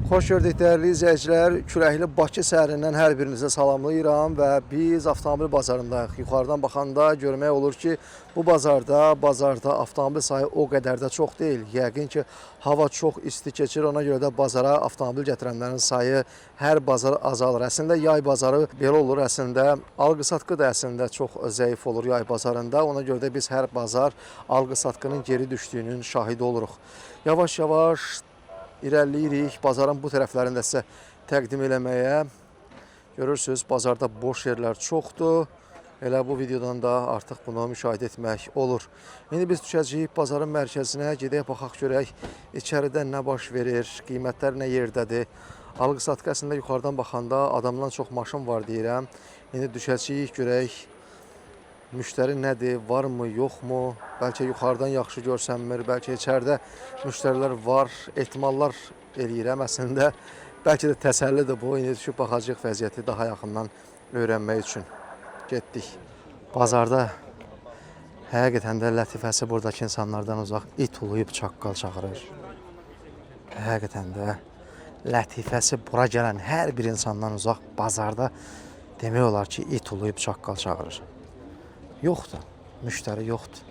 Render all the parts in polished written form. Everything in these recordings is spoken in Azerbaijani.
Xoş gördük dəyərli izləyicilər. Küləkli Bakı səhərindən hər birinizə salamlayıram və biz avtomobil bazarındayıq. Yuxarıdan baxanda görmək olur ki, bu bazarda avtomobil sayı o qədər də çox deyil. Yəqin ki, hava çox isti keçir. Ona görə də bazara avtomobil gətirənlərin sayı hər bazar azalır. Əslində yay bazarı belə olur. Əslində alqı-satqı da əslində çox zəif olur yay bazarında. Ona görə də biz hər bazar alqı-satqının geri düşdüyünün şahidi oluruq. Yavaş-yavaş irəliləyirik. Bazarın bu tərəflərində sizə təqdim eləməyə. Görürsüz, bazarda boş yerlər çoxdur. Elə bu videodan da artıq bunu müşahidə etmək olur. İndi biz düşəcəyik bazarın mərkəzinə, gedək baxaq görək içəridə nə baş verir, qiymətlər nə yerdədir. Alqı-satqı əslində yuxarıdan baxanda adamdan çox maşın var deyirəm. İndi düşəcəyik görək müştəri nədir, varmı, yoxmu? Bəlkə yuxarıdan yaxşı görsənmir, bəlkə içəridə müştərilər var, ehtimallar eləyirəm əslində. Bəlkə də təsəllidir bu. İndi düşüb baxacağıq vəziyyəti daha yaxından öyrənmək üçün. Getdik. Bazarda həqiqətən də lətifəsi buradakı insanlardan uzaq it uluyub çaqqal çağırır. Həqiqətən də lətifəsi bura gələn hər bir insandan uzaq bazarda demək olar ki, it uluyub çaqqal çağırır. Yoxdur. Müştəri yoxdur.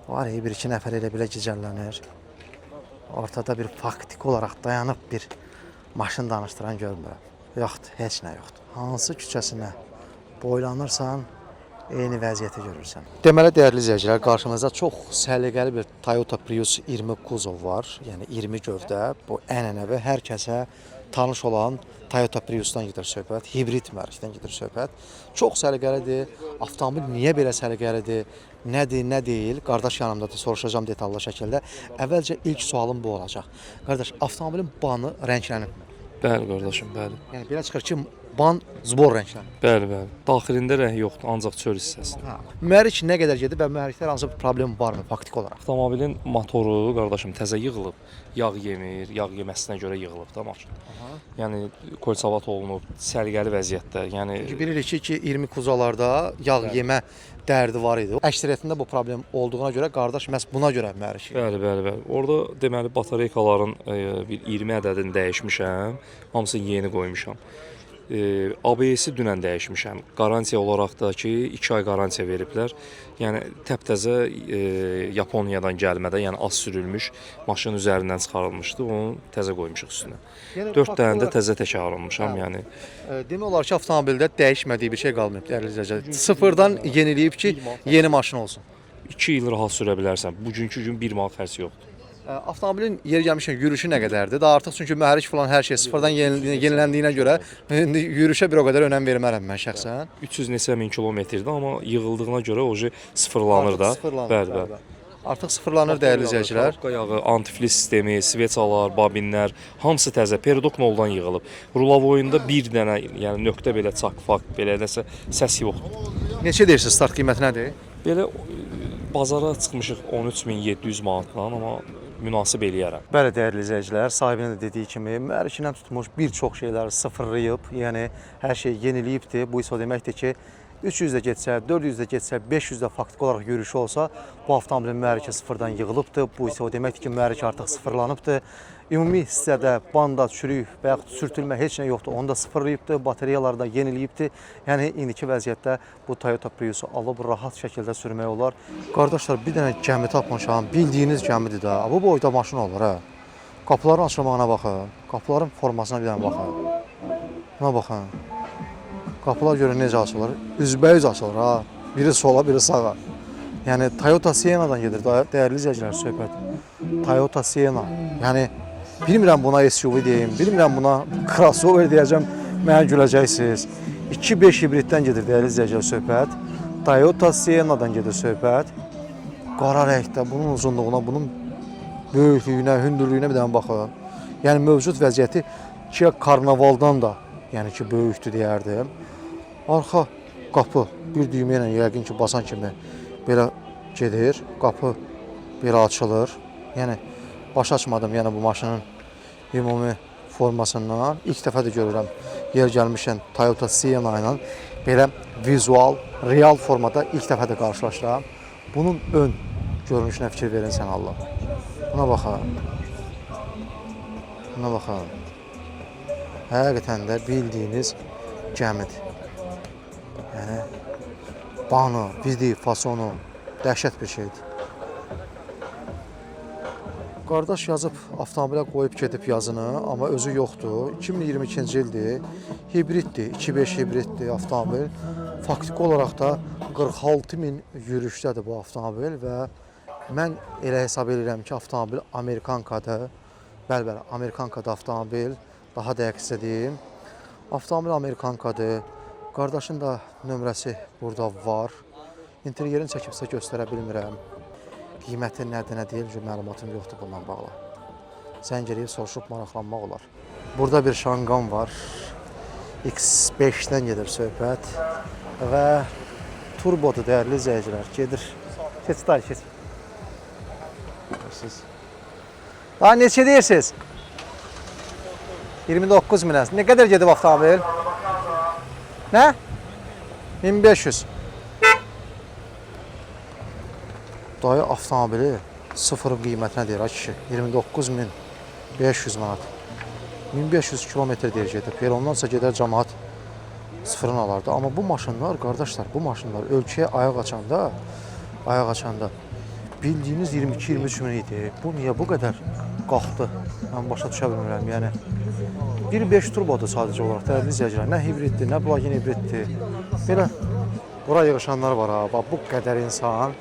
Var ya, bir iki nəfər elə belə gicəllənir. Ortada bir faktiki olaraq dayanıb bir maşın danışdıran görmürəm. Yoxdur, heç nə yoxdur. Hansı küçəsinə boylanırsan, eyni vəziyyəti görürsən. Deməli, dəyərli izləyicilər, qarşımızda çox səliqəli bir Toyota Prius 20 kuzov var. Yəni 20 gövdə. Bu ənənəvi hər kəsə tanış olan Toyota Priusdan gedir söhbət, hibrid mühərrikdən gedir söhbət. Çox səliqəlidir. Avtomobil niyə belə səliqəlidir? Nədir, nə deyil? Qardaş yanımdadır, soruşacağam detallı şəkildə. Əvvəlcə ilk sualım bu olacaq. Qardaş, avtomobilin banı rənglənibmi? Bəli qardaşım, bəli. Yəni belə çıxır ki, ban zbor rənglənib. Bəli, bəli. Daxilində rəng yoxdur, ancaq çöl hissəsində. Hə. Mühərrik nə qədər gedib və mühərrikdə hansı bir problem varmı faktiki olaraq? Avtomobilin motoru qardaşım təzə yığılıb. Yağ yemir, yağ yeməsinə görə yığılıb da maşın. Aha. Yəni kolçavat olunub, səliqəli vəziyyətdə. Yəni Çünki bilirik ki, 20 kuzalarda yağ yemə dərdi var idi. Əksəriyyətində bu problem olduğuna görə qardaş məhz buna görə mühərrik. Bəli, bəli, bəli. Orada deməli batareykaların bir 20 ədədini dəyişmişəm. Hamısını yeni qoymuşam. ABS-i dünən dəyişmişəm. Qarantiya olaraq da ki, 2 ay qarantiya veriblər. Yəni təptəzə Yaponiyadan gəlmədə, yəni az sürülmüş maşının üzərindən çıxarılmışdı. Onu təzə qoymuşuq üstünə. Yəni 4 dənə də təzə təkər almışam, Hə. yəni. Demək olar ki, avtomobildə dəyişmədiyi bir şey qalmayıb dəyərli izləyicilər. Sıfırdan yeniləyib ki, yeni maşın olsun. 2 il rahat sürə bilərsən. Bugünkü gün 1 manat xərci yoxdur. Avtomobilin yeri gəlmişkən yürüşü nə qədərdir? Daha artıq çünki mühərrik falan hər şey sıfırdan yeniləndiyinə görə indi yürüşə bir o qədər önəm vermərəm mən şəxsən. 300 neçə min kilometrdir, amma yığıldığına görə o sıfırlanır da. Artıq sıfırlanır. Bəli, bəli. Artıq sıfırlanır dəyərli izləyicilər. Korobka yağı, antifriz sistemi, sveçalar, babinlər, hamısı təzə. Peridok noldan yığılıb. Rulavoyunda bir dənə, yəni nöqtə belə çaq-faq belə nəsə səs yoxdur. Neçə deyirsiniz start qiyməti nədir? Belə bazara çıxmışıq 13.700 manatla, amma münasib eləyərəm. Bəli, dəyərli izləyicilər, sahibinin də dediyi kimi mühərrikindən tutmuş bir çox şeyləri sıfırlayıb, yəni hər şey yeniləyibdir. Bu isə o deməkdir ki, 300 də getsə, 400 də getsə, 500 də faktiki olaraq yürüşü olsa, bu avtomobilin mühərriki sıfırdan yığılıbdır. Bu isə o deməkdir ki, mühərrik artıq sıfırlanıbdır. Ümumi hissədə banda, çürük və yaxud sürtülmə heç nə yoxdur. Onu da sıfırlayıbdır, batareyaları da yeniləyibdir. Yəni indiki vəziyyətdə bu Toyota Prius-u alıb rahat şəkildə sürmək olar. Qardaşlar, bir dənə gəmi tapmışam. Bildiyiniz gəmidir də. Bu boyda maşın olur hə. Qapıların açılmağına baxın. Qapıların formasına bir dənə baxın. Buna baxın. Qapılar görün necə açılır. Üzbəüz açılır ha. Biri sola, biri sağa. Yəni Toyota Sienna-dan gedir dəyərli izləyicilər söhbət. Toyota Sienna. Yəni bilmirəm buna SUV deyim, bilmirəm buna crossover deyəcəm, mənə güləcəksiniz. 2.5 hibriddən gedir dəyərli izləyicilər söhbət. Toyota Sienna-dan gedir söhbət. Qara rəngdə bunun uzunluğuna, bunun böyüklüyünə, hündürlüyünə bir dənə baxın. Yəni mövcud vəziyyəti Kia Carnival'dan da, yəni ki, böyükdür deyərdim. Arxa qapı bir düymə ilə yəqin ki, basan kimi belə gedir. Qapı belə açılır. Yəni başa açmadım yəni bu maşının ümumi formasından. İlk dəfə də görürəm yer gəlmişən Toyota Sienna ilə belə vizual, real formada ilk dəfə də qarşılaşıram. Bunun ön görünüşünə fikir verin sən Allah. Buna baxın. Buna baxın. Həqiqətən də bildiyiniz gəmidir. Yəni banı, vidi, fasonu dəhşət bir şeydir. Qardaş yazıb avtomobilə qoyub gedib yazını, amma özü yoxdur. 2022-ci ildir. Hibriddir, 2.5 hibriddir avtomobil. Faktiki olaraq da 46 min yürüşdədir bu avtomobil və mən elə hesab edirəm ki, avtomobil Amerikankadır. Bəli, bəli, Amerikankadır avtomobil. Daha dəqiq sizə deyim. Avtomobil Amerikankadır. Qardaşın da nömrəsi burada var. İnteryerini çəkib sizə göstərə bilmirəm. Qiyməti nədir, nə deyil, çünki məlumatım yoxdur bununla bağlı. Zəng eləyib soruşub maraqlanmaq olar. Burada bir şanqan var. X5-dən gedir söhbət və turbodur dəyərli izləyicilər. Gedir. Keç dayı, keç. Görürsüz. Daha neçə deyirsiniz? 29 minə. Nə qədər gedib avtomobil? Nə? 1500. Dayı avtomobili sıfır qiymətinə deyir ha kişi. 29.500 manat. 1500 kilometr deyir gedib. Elə ondansa gedər camaat sıfırını alardı. Amma bu maşınlar qardaşlar, bu maşınlar ölkəyə ayaq açanda bildiyiniz 22-23 min idi. Bu niyə bu qədər qalxdı? Mən başa düşə bilmirəm. Yəni 1.5 turbodur sadəcə olaraq dəyərli izləyicilər. Nə hibriddir, nə plug-in hibriddir. Belə bura yığışanlar var ha. Bax bu qədər insan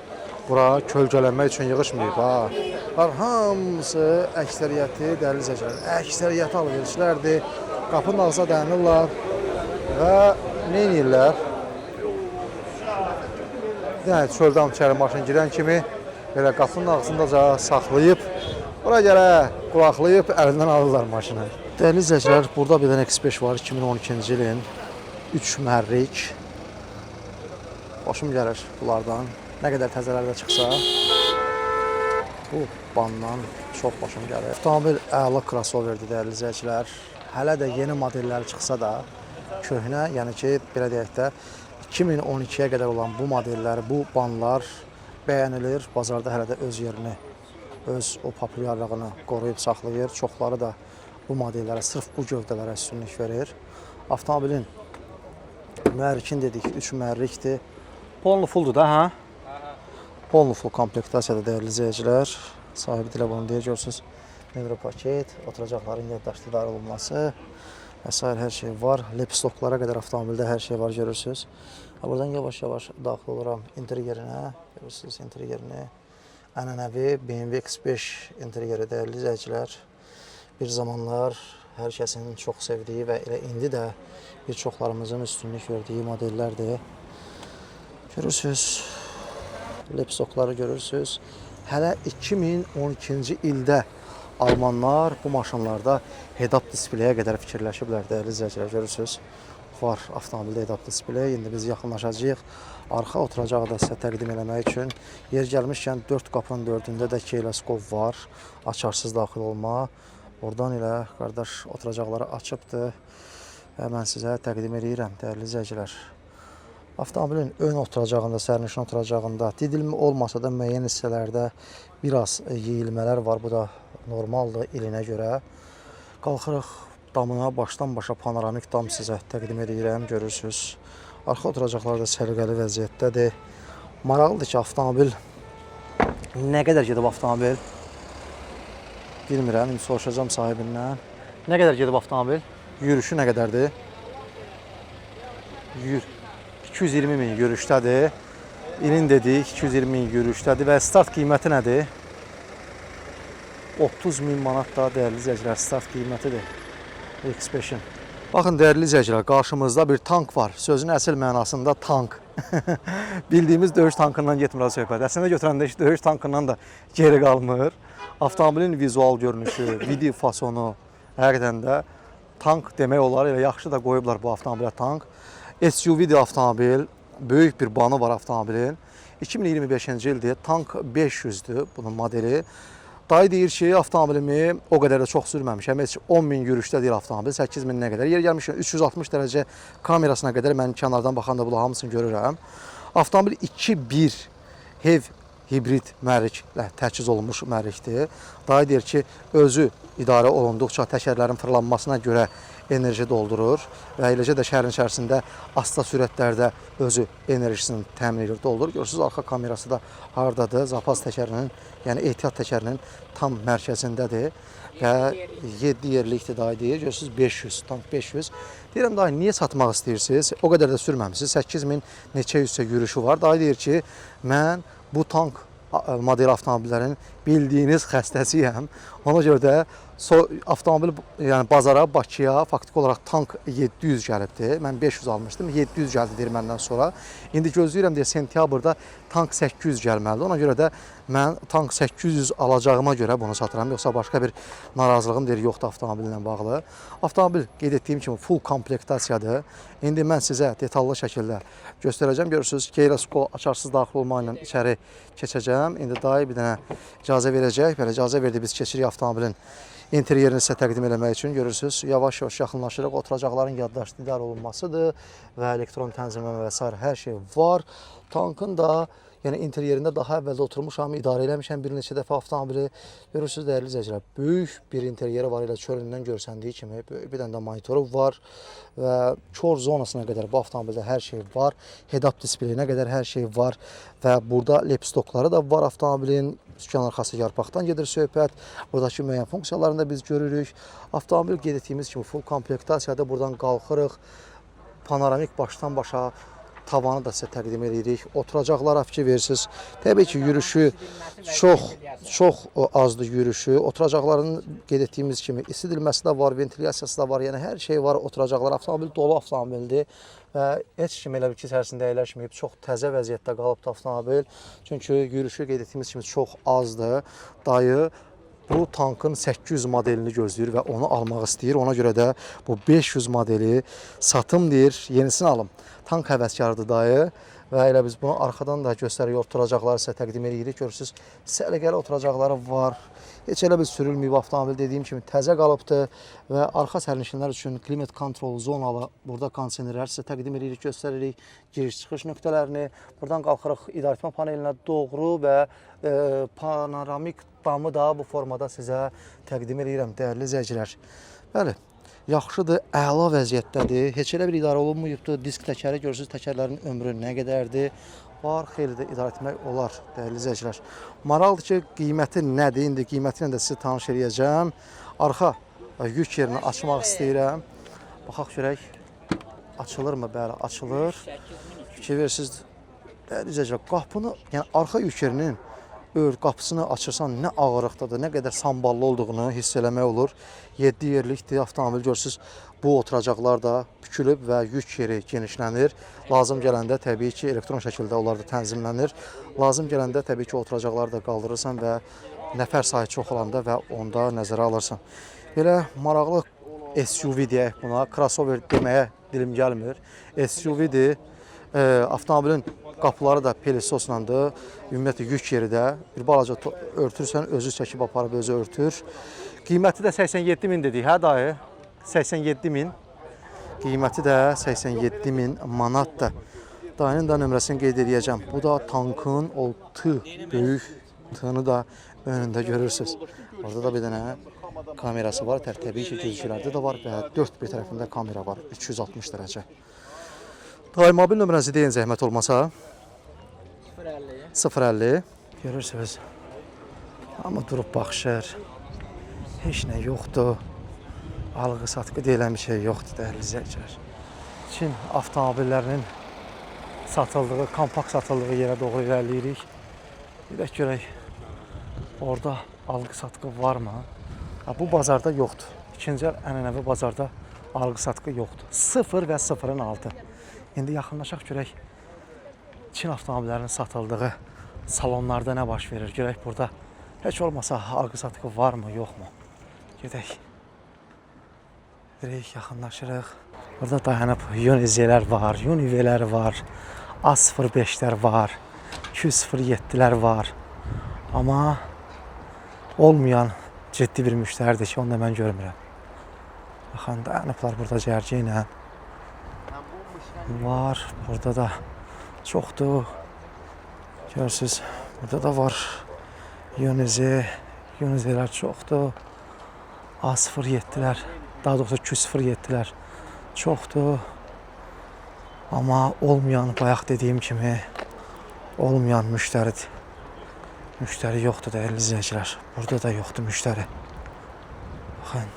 bura kölgələnmək üçün yığışmayıb ha. Bunlar hamısı əksəriyyəti dəyərli izləyicilər, əksəriyyəti alverçilərdir. Qapının ağzına dayanırlar və nə edirlər? Yəni çöldən içəri maşın girən kimi belə qapının ağzındaca saxlayıb bura gələ qulaqlayıb əlindən alırlar maşını. Dəyərli izləyicilər, burada bir dənə X5 var 2012-ci ilin 3 mühərrik. Başım gəlir bunlardan. Nə qədər təzələr də çıxsa bu bandan çox başım gəlir. Avtomobil əla crossoverdir dəyərli izləyicilər. Hələ də yeni modelləri çıxsa da köhnə, yəni ki, belə deyək də 2012-yə qədər olan bu modellər, bu banlar bəyənilir. Bazarda hələ də öz yerini, öz o populyarlığını qoruyub saxlayır. Çoxları da bu modellərə, sırf bu gövdələrə üstünlük verir. Avtomobilin mühərrikin dedik, 3 mühərrikdir. Polnu fulldur da, hə? Polnu full komplektasiyada dəyərli izləyicilər. Sahibi dilə bunu deyir, görürsünüz. Nömrə paket, oturacaqların yaddaşlı idarə olunması və sair hər şey var. Lepstoklara qədər avtomobildə hər şey var, görürsünüz. Ha, buradan yavaş-yavaş daxil oluram interyerinə. Görürsünüz interyerini. Ənənəvi BMW X5 interyeri dəyərli izləyicilər. Bir zamanlar hər kəsin çox sevdiyi və elə indi də bir çoxlarımızın üstünlük verdiyi modellərdir. Görürsünüz, lepstokları görürsünüz. Hələ 2012-ci ildə almanlar bu maşınlarda head-up displeyə qədər fikirləşiblər dəyərli izləyicilər, görürsünüz. Var avtomobildə head-up displey. İndi biz yaxınlaşacağıq. Arxa oturacağı da sizə təqdim eləmək üçün. Yer gəlmişkən 4 qapının dördündə də keyless go var. Açarsız daxil olma. Oradan elə qardaş oturacaqları açıbdı və mən sizə təqdim eləyirəm dəyərli izləyicilər. Avtomobilin ön oturacağında, sərnişin oturacağında didilmə olmasa da müəyyən hissələrdə biraz yeyilmələr var. Bu da normaldır ilinə görə. Qalxırıq damına, başdan başa panoramik dam sizə təqdim edirəm, görürsüz. Arxa oturacaqlar da səliqəli vəziyyətdədir. Maraqlıdır ki, avtomobil nə qədər gedib avtomobil? Bilmirəm, indi soruşacağam sahibindən. Nə qədər gedib avtomobil? Yürüşü nə qədərdir? 220 min yürüşdədir. İlin dedik 220 min yürüşdədir və start qiyməti nədir? 30 min manat da dəyərli izləyicilər start qiymətidir X5-in. Baxın dəyərli izləyicilər, qarşımızda bir tank var. Sözün əsl mənasında tank. Bildiyimiz döyüş tankından getmir ha söhbət. Əslində götürəndə heç döyüş tankından da geri qalmır. Avtomobilin vizual görünüşü, video fasonu həqiqətən də tank demək olar. Elə yaxşı da qoyublar bu avtomobilə tank. SUV-dir avtomobil. Böyük bir banı var avtomobilin. 2025-ci ildir. Tank 500-dür bunun modeli. Dayı deyir ki, avtomobilimi o qədər də çox sürməmişəm. Heç 10 min yürüşdə deyil avtomobil, 8 min nə qədər. Yer gəlmişəm 360 dərəcə kamerasına qədər mən kənardan baxanda bunu hamısını görürəm. Avtomobil 2.1 HEV hibrid mühərriklə təchiz olunmuş mühərrikdir. Dayı deyir ki, özü idarə olunduqca təkərlərin fırlanmasına görə enerji doldurur və eləcə də şəhərin içərisində asta sürətlərdə özü enerjisini təmin edir, doldurur. Görürsüz, arxa kamerası da hardadır? Zapas təkərinin, yəni ehtiyat təkərinin tam mərkəzindədir və 7 yerlikdir dayı deyir. Görürsüz 500, tank 500. Deyirəm dayı niyə satmaq istəyirsiniz? O qədər də sürməmisiniz. 8000 neçə yüzsə yürüşü var. Dayı deyir ki, mən bu tank model avtomobillərin bildiyiniz xəstəsiyəm. Ona görə də avtomobil yəni bazara, Bakıya faktiki olaraq tank 700 gəlibdi. Mən 500 almışdım. 700 gəldi deyir məndən sonra. İndi gözləyirəm deyə sentyabrda tank 800 gəlməlidir. Ona görə də mən tank 800 alacağıma görə bunu satıram. Yoxsa başqa bir narazılığım deyir yoxdur avtomobillə bağlı. Avtomobil qeyd etdiyim kimi full komplektasiyadır. İndi mən sizə detallı şəkildə göstərəcəm. Görürsüz, Keyless Go açarsız daxil olma ilə içəri keçəcəm. İndi dayı bir dənə icazə verəcək. Belə icazə verdi, biz keçirik avtomobilin interyerini sizə təqdim eləmək üçün. Görürsüz, yavaş-yavaş yaxınlaşırıq. Oturacaqların yaddaşlı idarə olunmasıdır və elektron tənzimləmə və sair hər şey var. Tankın da yəni interyerində daha əvvəldə oturmuşam, idarə eləmişəm bir neçə dəfə avtomobili. Görürsüz dəyərli izləyicilər, böyük bir interyeri var, elə çölündən görsəndiyi kimi böyük bir dənə də monitoru var və kor zonasına qədər bu avtomobildə hər şey var. Head-up displeyinə qədər hər şey var və burada lepstokları da var avtomobilin. Sükan arxası yarpaqdan gedir söhbət. Buradakı müəyyən funksiyalarını da biz görürük. Avtomobil qeyd etdiyimiz kimi full komplektasiyadır. Buradan qalxırıq. Panoramik başdan başa tavanı da sizə təqdim edirik. Oturacaqlara fikir verirsiniz. Təbii ki, yürüşü çox azdır yürüşü. Oturacaqların qeyd etdiyimiz kimi isidilməsi də var, ventilyasiyası da var. Yəni hər şey var oturacaqlar. Avtomobil dolu avtomobildir və heç kim elə bir ki, içərisində əyləşməyib. Çox təzə vəziyyətdə qalıbdır avtomobil. Çünki yürüşü qeyd etdiyimiz kimi çox azdır. Dayı bu tankın 800 modelini gözləyir və onu almaq istəyir. Ona görə də bu 500 modeli satım deyir, yenisini alım. Tank həvəskarıdır dayı və elə biz bunu arxadan da göstəririk, oturacaqları sizə təqdim edirik. Görürsüz, səliqəli oturacaqları var. Heç elə bir sürülməyib avtomobil, dediyim kimi təzə qalıbdır və arxa sərnişinlər üçün klimat kontrol zonalı burada kondisionerlər sizə təqdim edirik, göstəririk giriş-çıxış nöqtələrini. Buradan qalxırıq idarəetmə panelinə doğru və panoramik damı da bu formada sizə təqdim edirəm dəyərli izləyicilər. Bəli, yaxşıdır, əla vəziyyətdədir. Heç elə bir idarə olunmayıbdır. Disk təkəri görürsüz, təkərlərin ömrü nə qədərdir. Var, xeyli də idarə etmək olar dəyərli izləyicilər. Maraqlıdır ki, qiyməti nədir? İndi qiyməti ilə də sizi tanış eləyəcəm. Arxa yük yerini açmaq istəyirəm. Baxaq görək açılırmı? Bəli, açılır. Fikir verirsiniz, dəyərli izləyicilər, qapını, yəni arxa yük yerinin qapısını açırsan nə ağırlıqdadır, nə qədər samballı olduğunu hiss eləmək olur. 7 yerlikdir avtomobil, görürsüz, bu oturacaqlar da bükülüb və yük yeri genişlənir. Lazım gələndə təbii ki, elektron şəkildə onlar da tənzimlənir. Lazım gələndə təbii ki, oturacaqları da qaldırırsan və nəfər sayı çox olanda və onda nəzərə alırsan. Belə maraqlı SUV deyək buna, crossover deməyə dilim gəlmir. SUV-dir. Avtomobilin qapıları da pelisoslandır. Ümumiyyətlə yük yeri də bir balaca örtürsən, özü çəkib aparıb özü örtür. Qiyməti də 87 min dedik, hə dayı? 87 min. Qiyməti də 87 min manatdır. Dayının da nömrəsini qeyd edəcəm. Bu da tankın o T, böyük T-nı da önündə görürsünüz. Orada da bir dənə kamerası var. Təbii ki, güzgülərdə də var və dörd bir tərəfində kamera var. 360 dərəcə. Dayı, mobil nömrənizi deyin zəhmət olmasa. 050. 050. Görürsünüz. Amma durub baxışır. Heç nə yoxdur. Alğı-satqı deyilən bir şey yoxdur dəyərli izləyicilər. Çin avtomobillərinin satıldığı, kompakt satıldığı yerə doğru irəliləyirik. Gedək görək orada alqı-satqı varmı? Ha, bu bazarda yoxdur. İkinci el ənənəvi bazarda alqı-satqı yoxdur. 0 və 0-ın altı. İndi yaxınlaşaq görək Çin avtomobillərinin satıldığı salonlarda nə baş verir? Görək burada heç olmasa alqı-satqı varmı, yoxmu? Gedək. Gedirik, yaxınlaşırıq. Burada dayanıb Yunizelər var, Univelər var, A05-lər var, Q07-lər var. Amma olmayan ciddi bir müştəridir ki, onu da mən görmürəm. Baxın, dayanıblar burada cərgə ilə. Var, burada da çoxdur. Görürsüz, burada da var. Yunize, Yunizelər çoxdur. A07-lər, daha doğrusu Q07-lər çoxdur. Amma olmayan, bayaq dediyim kimi, olmayan müştəridir. Müştəri yoxdur dəyərli izləyicilər. Burada da yoxdur müştəri. Baxın.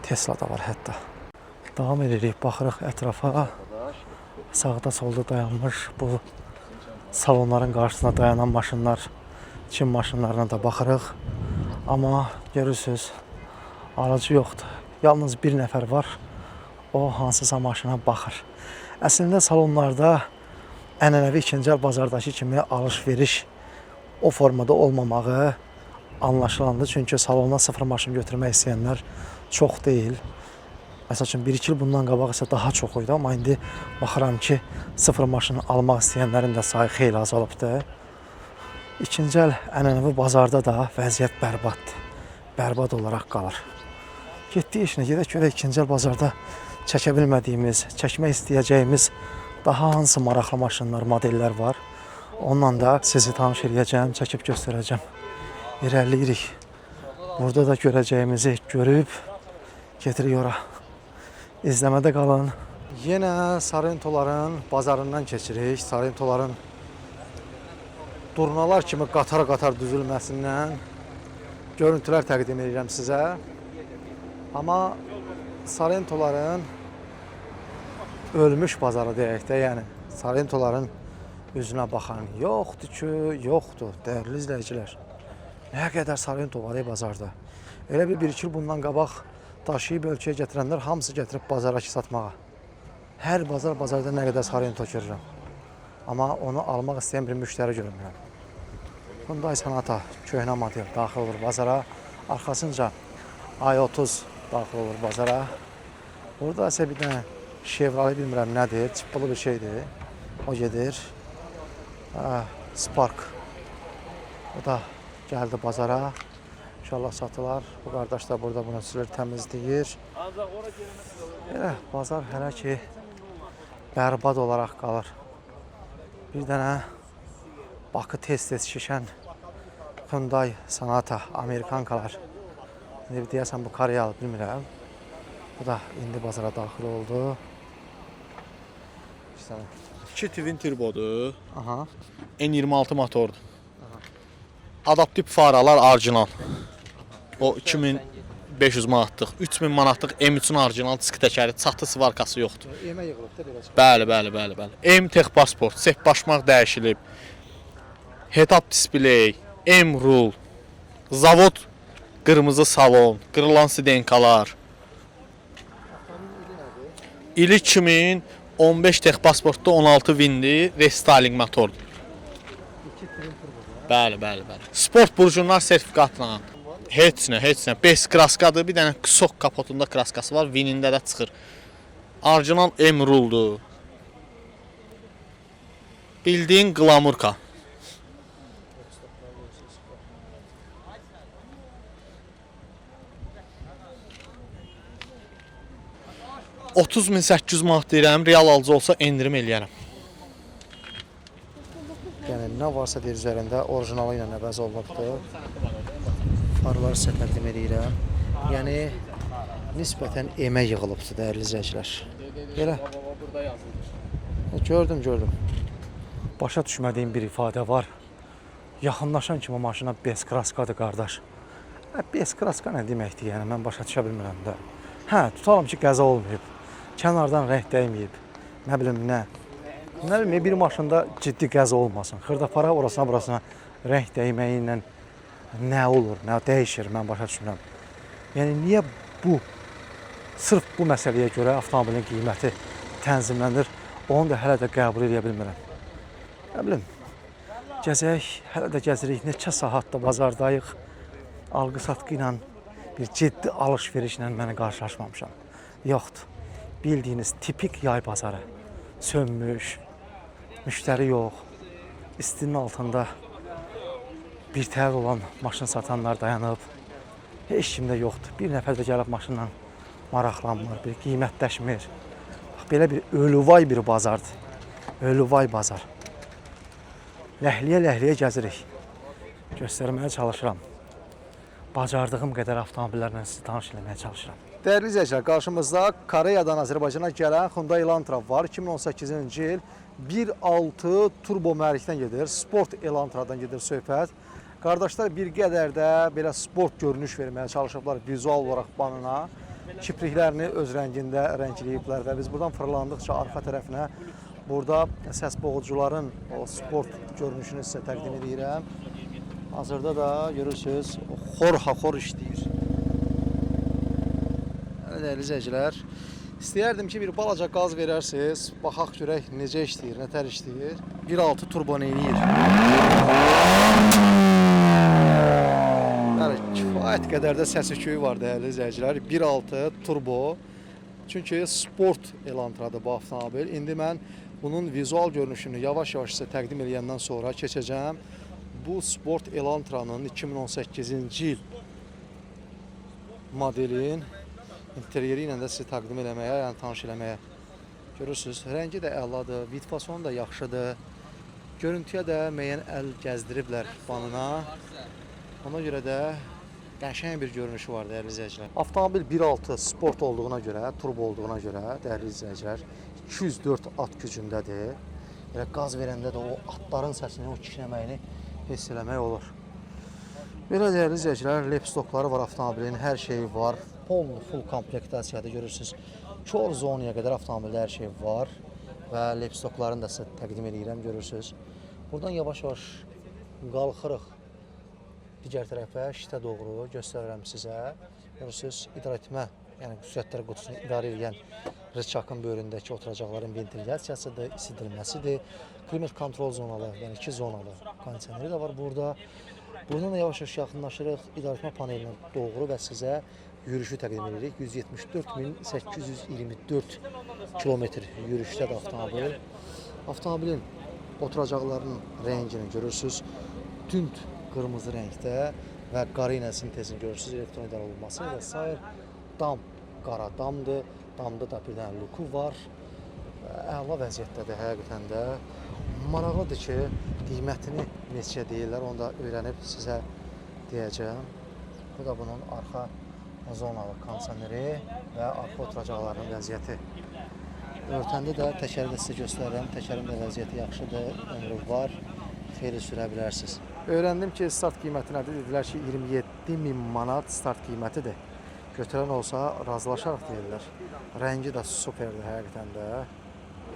Tesla da var hətta. Davam edirik, baxırıq ətrafa. Sağda solda dayanmış bu salonların qarşısında dayanan maşınlar, Çin maşınlarına da baxırıq. Amma görürsüz, alıcı yoxdur. Yalnız bir nəfər var. O hansısa maşına baxır. Əslində salonlarda ənənəvi ikinci el bazardakı kimi alış-veriş o formada olmamağı anlaşılandı. Çünki salona sıfır maşın götürmək istəyənlər çox deyil. Məsəl üçün 1-2 il bundan qabaq isə daha çox idi, amma indi baxıram ki, sıfır maşın almaq istəyənlərin də sayı xeyli azalıbdır. İkinci el ənənəvi bazarda da vəziyyət bərbaddır. Bərbad olaraq qalır. Getdik işinə, gedək görək ikinci el bazarda çəkə bilmədiyimiz, çəkmək istəyəcəyimiz daha hansı maraqlı maşınlar, modellər var. Onunla da sizi tanış eləyəcəm, çəkib göstərəcəm. İrəliləyirik. Burada da görəcəyimizi görüb gedirik ora. İzləmədə qalın. Yenə Sarentoların bazarından keçirik. Sarentoların durnalar kimi qatar-qatar düzülməsindən görüntülər təqdim edirəm sizə. Amma Sarentoların ölmüş bazarı deyək də, yəni Sarentoların üzünə baxan yoxdur ki, yoxdur, dəyərli izləyicilər. Nə qədər Sarento var bazarda. Elə bir-iki il bundan qabaq daşıyıb ölkəyə gətirənlər hamısı gətirib bazara ki satmağa. Hər bazar bazarda nə qədər Sarento görürəm. Amma onu almaq istəyən bir müştəri görmürəm. Hyundai Sonata köhnə model daxil olur bazara. Arxasınca i30 daxil olur bazara. Burada isə bir dənə Chevrolet bilmirəm nədir, çıppılı bir şeydir. O gedir. Spark. O da gəldi bazara. İnşallah satılar. Bu qardaş da burada bunu silir, təmizləyir. Elə bazar hələ ki bərbad olaraq qalır. Bir dənə Bakı tez-tez şişən Hyundai Sonata, Amerikankalar. İndi deyəsən bu Koreyalı, bilmirəm. Bu da indi bazara daxil oldu. İşte. 2 twin turbodur. Aha. N26 motordur. Adaptiv faralar orijinal. O 2500 manatlıq, 3000 manatlıq M3-ün orijinal disk təkəri, çatı svarkası yoxdur. Yemə yığılıb da belə. Bəli, bəli, bəli, bəli. M Tech pasport, sep başmaq dəyişilib. Head-up display, M rule, zavod qırmızı salon, qırılan sidenkalar. İli 2015 Tech pasportda 16 winli restyling motordur. 2 twin turbo. Bəli, bəli, bəli. Sport burcunlar sertifikatla. Heç nə, heç nə. 5 kraskadır, bir dənə sok kapotunda kraskası var, vinində də çıxır. Orijinal M ruldur. Bildiyin qlamurka. ...30.800 manat deyirəm, real alıcı olsa endirim eləyərəm. Yəni nə varsa deyir üzərində orijinalı ilə əvəz olunubdur. Farları sizə təqdim edirəm. Yəni nisbətən emə yığılıbdır dəyərli izləyicilər. Belə. Gördüm, gördüm. Başa düşmədiyim bir ifadə var. Yaxınlaşan kimi maşına bez kraskadır qardaş. Bez kraska nə deməkdir yəni mən başa düşə bilmirəm də. Hə, tutalım ki qəza olmayıb. Kənardan rəng dəyməyib. Nə bilim nə. Nə bilim bir maşında ciddi qəza olmasın. Xırda-para orasına burasına rəng dəyməyi ilə nə olur, nə dəyişir mən başa düşmürəm. Yəni niyə bu sırf bu məsələyə görə avtomobilin qiyməti tənzimlənir, onu da hələ də qəbul edə bilmirəm. Nə bilim, gəzək, hələ də gəzirik, neçə saatda bazardayıq. Alqı-satqı ilə bir ciddi alış-verişlə mən qarşılaşmamışam. Yoxdur. Bildiyiniz tipik yay bazarı. Sönmüş, müştəri yox. İstinin altında birtəhər olan maşın satanlar dayanıb. Heç kim də yoxdur. Bir nəfər də gəlib maşınla maraqlanmır, bir qiymətləşmir. Bax, belə bir ölüvay bir bazardır. Ölüvay bazar. Ləhliyə-ləhliyə gəzirik. Göstərməyə çalışıram. Bacardığım qədər avtomobillərlə sizi tanış eləməyə çalışıram. Dəyərli izləyicilər, qarşımızda Koreyadan Azərbaycana gələn Hyundai Elantra var. 2018-ci il 1.6 turbo mühərrikdən gedir. Sport Elantradan gedir söhbət. Qardaşlar bir qədər də belə sport görünüş verməyə çalışıblar vizual olaraq banına. Kipriklərini öz rəngində rəngləyiblər və biz buradan fırlandıqca arxa tərəfinə burada səs boğucuların o sport görünüşünü sizə təqdim edirəm. Hazırda da görürsüz, xor-xor işləyir. Bəli, dəyərli izləyicilər, istəyərdim ki, bir balaca qaz verərsiniz, baxaq görək necə işləyir, nətər işləyir. 1.6 turbo neyniyir? Bəli, kifayət qədər də səs küyü var dəyərli izləyicilər. 1.6 turbo. Çünki sport Elantradır bu avtomobil. İndi mən bunun vizual görünüşünü yavaş-yavaş sizə təqdim eləyəndən sonra keçəcəm. Bu sport Elantranın 2018-ci il modelin interyeri ilə də sizi təqdim eləməyə, yəni tanış eləməyə. Görürsüz, rəngi də əladır, vid fasonu da yaxşıdır. Görüntüyə də müəyyən əl gəzdiriblər banına. Ona görə də qəşəng bir görünüşü var dəyərli izləyicilər. Avtomobil 1.6 sport olduğuna görə, turbo olduğuna görə dəyərli izləyicilər 204 at gücündədir. Elə qaz verəndə də o atların səsini, o kişnəməyini hiss eləmək olur. Belə dəyərli izləyicilər, lepstokları var avtomobilin, hər şeyi var. Full komplektasiyadır görürsüz. Kor zonaya qədər avtomobildə hər şey var və lepstoklarını da sizə təqdim edirəm, görürsüz. Buradan yavaş-yavaş qalxırıq digər tərəfə, şitə doğru göstərirəm sizə. Görürsüz, idarəetmə, yəni sürətlər qutusunu idarə edən rıçakın böyründəki oturacaqların ventilyasiyasıdır, isidilməsidir. Klimat kontrol zonalı, yəni 2 zonalı kondisioneri də var burada. Buradan da yavaş-yavaş yaxınlaşırıq idarəetmə panelinə doğru və sizə yürüşü təqdim edirik. 174.824 kilometr yürüşdədir avtomobil. Avtomobilin oturacaqlarının rəngini görürsüz. Tünd qırmızı rəngdə və qara ilə sintezini görürsüz, elektron idarə olunması və sair. Dam qara damdır. Damda da bir dənə luku var. Əla vəziyyətdədir həqiqətən də. Maraqlıdır ki, qiymətini neçə deyirlər, onu da öyrənib sizə deyəcəm. Bu da bunun arxa zonalı kondisioneri və arxa oturacaqlarının vəziyyəti. Örtəndə də təkəri də sizə göstərirəm. Təkərin də vəziyyəti yaxşıdır, ömrü var, xeyli sürə bilərsiniz. Öyrəndim ki, start qiyməti nədir? Dedilər ki, 27.000 manat start qiymətidir. Götürən olsa razılaşarıq deyirlər. Rəngi də superdir həqiqətən də.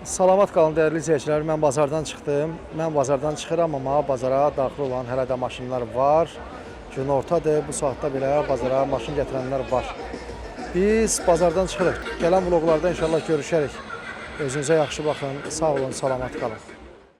Salamat qalın dəyərli izləyicilər. Mən bazardan çıxdım. Mən bazardan çıxıram, amma bazara daxil olan hələ də maşınlar var. Günortadır. Bu saatda belə bazara maşın gətirənlər var. Biz bazardan çıxırıq. Gələn vloqlarda inşallah görüşərik. Özünüzə yaxşı baxın. Sağ olun, salamat qalın.